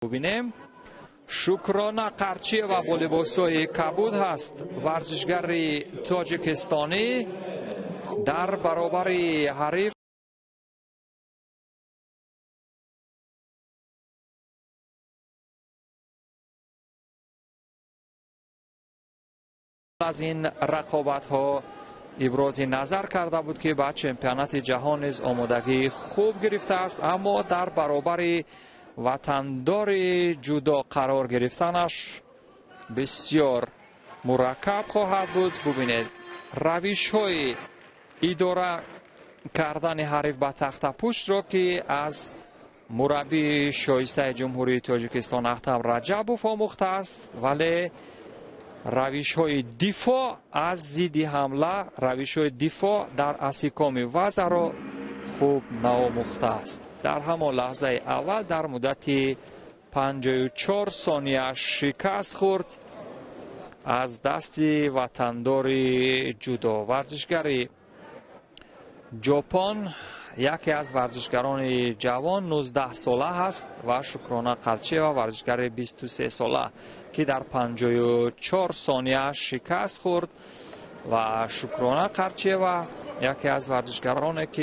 Бубинем, Шукрона Қарчиева бо либосҳои кабуд ҳаст, варзишгари тоҷикистонӣ, дар баробари ҳариф аз ин рақобатҳо ибрози назар карда буд, ки ба чемпионати ҷаҳон низ омодагии хуб гирифтааст, аммо дар баробари ватандори ҷудо қарор гирифтанаш бисёр мураккаб хоҳад буд. Бубинед, равишҳои идора кардани ҳариф ба тахтапуштро, ки аз мураббии шоистаи Ҷумҳурии Тоҷикистон Ахтам Раҷабов омӯхтааст, вале равишҳои дифоъ аз зидди ҳамла, равишҳои дифоъ дар асикоми вазъаро хуб наомӯхтааст. Дар ҳамон лаҳзаи аввал дар муддати 54 сония шикаст хӯрд аз дасти ватандори ҷудо. Варзишгари Ҷопон яке аз варзишгарони ҷавон, 19 сола ҳаст, ва Шукрона Қарчиева варзишгари 23 сола, ки дар 54 сония шикаст хӯрд. Ва Шукрона Қарчиева яке аз варзишгароне, ки